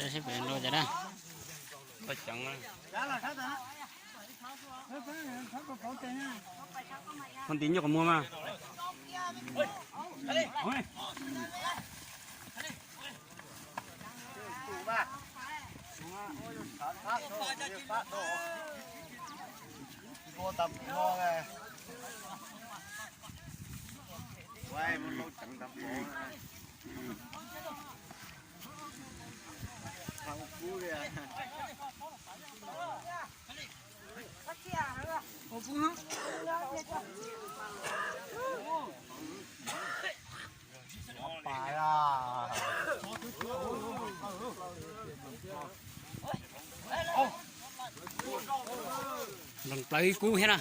Seb pem nrau cas na. Phob nti nyuj qhov muag mas. Nplees kub thiab na.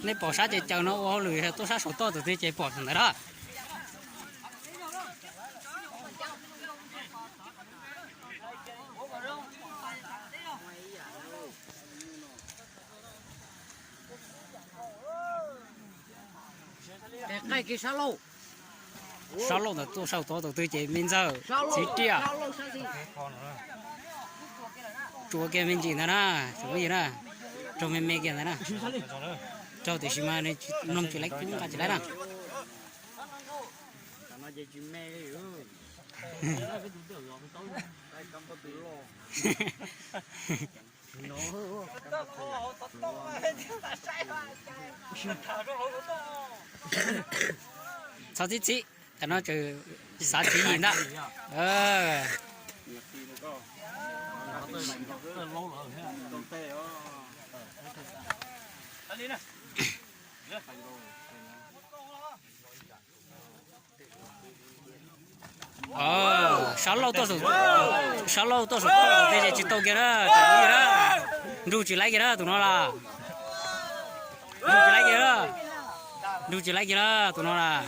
Nej pom sab ces caws no ua hauj lwm, tuaj sab saum toj tus twg ces pom ntawd na. Sab laug ntawd tuaj saum toj tus twg ces me ntxawg txiv riam. Tsuav kiag me ntsis ntawd na, tsuav me ntsis na, raug me me kiag ntawd na. Raug tiam sis mas nws mloog tsis laib kub nqa tsis laib na. Txhob txib txib, tam no tseem xav tswv yim ntag. Sab laug tuaj saum, sab laug tuaj saum toj tus twg ces tsis tau kiag na, tsis laib kiag na. Nrug tsis laib kiag na tus no las. Nrug tsis laib kiag na. Nrug tsis laib kiag na tus no las.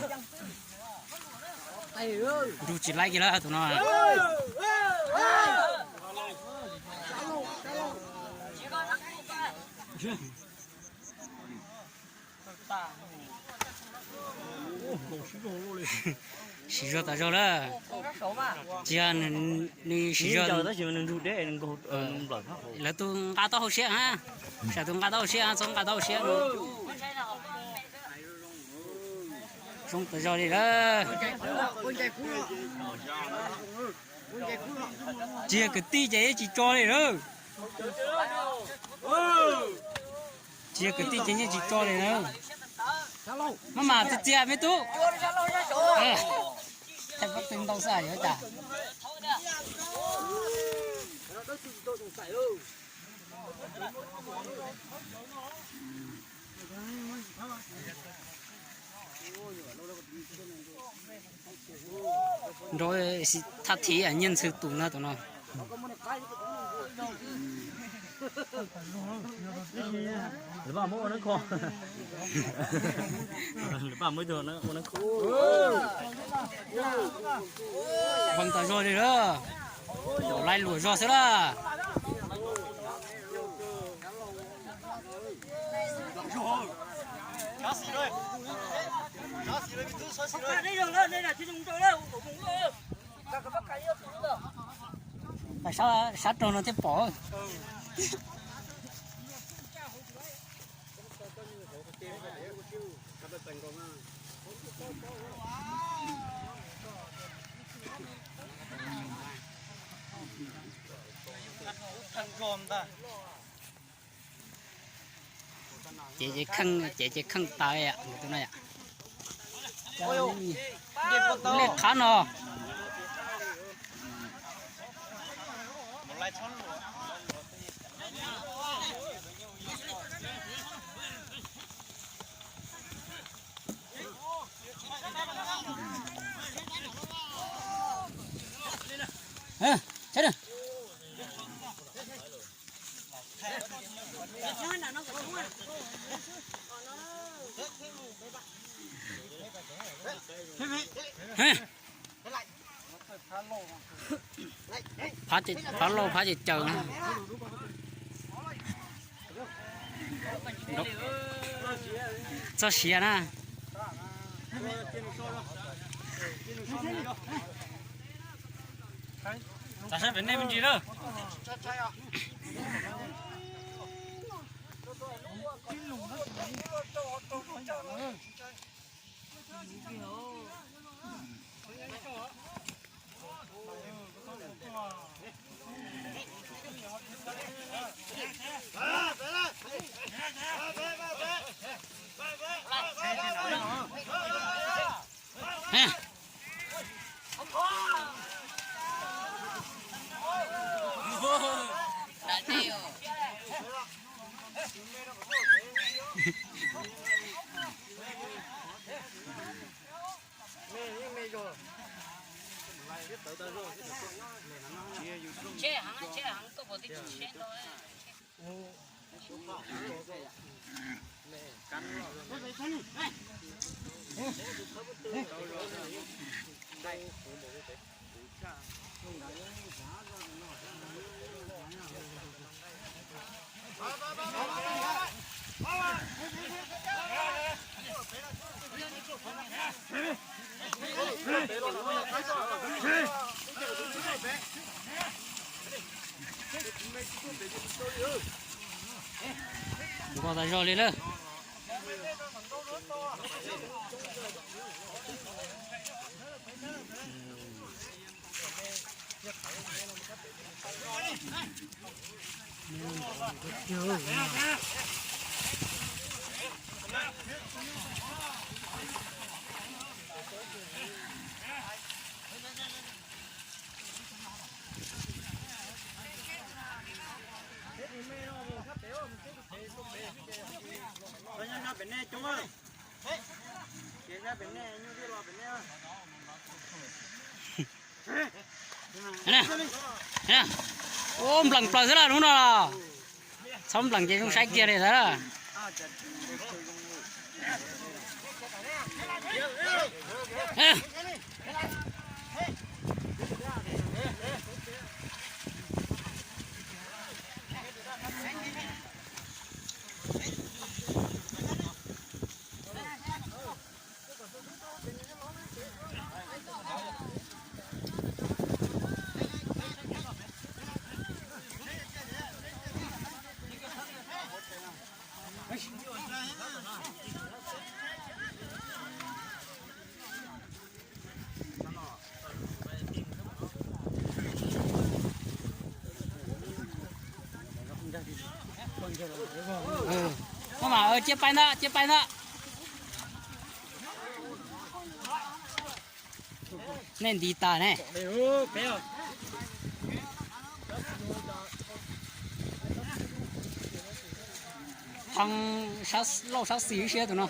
Nrug tsis laib kiag na tus no. Siv zog tas zog lawm. Tsis yog nws siv zog, lawv tus nqa taub hau siab, sam tus nqa taub hau siab, txhob nqa taub hau siab. Zoo tas zog li lawm. Tsis yog kwv tij ces yeej tsis tso li lawm. Tsis yog kwv tij ces yeej tsis tso li na. Maj mam txias txias me tub. Thaij pob tw ntau xwb yuav cas. Nrau thaj thib nyiaj ntxhw tus na tus no. Lawv paj muab ua neeb kho. Lawv paj muab ua neeb kho. Npee tas zog li lawm. Laij luam zog xwb lawm. Sab raug no thiaj pom. Ces ces kheej, ces ces kheej tas tus no yom. Lej qhab no. Phab lauj, phab ces caws na. Txog siav na. Txav saib pem nej me ntsis lawm. Npog tas zog li lawm. Ua nplees plaws xwb lawm hnub no los. Txhob nplees ces zoo saib kiag li ntawd. Maj mam cia pais ntag, cia pais ntag. Nej ntiv tas ne. Thab lauj sab xis ib siab tus no.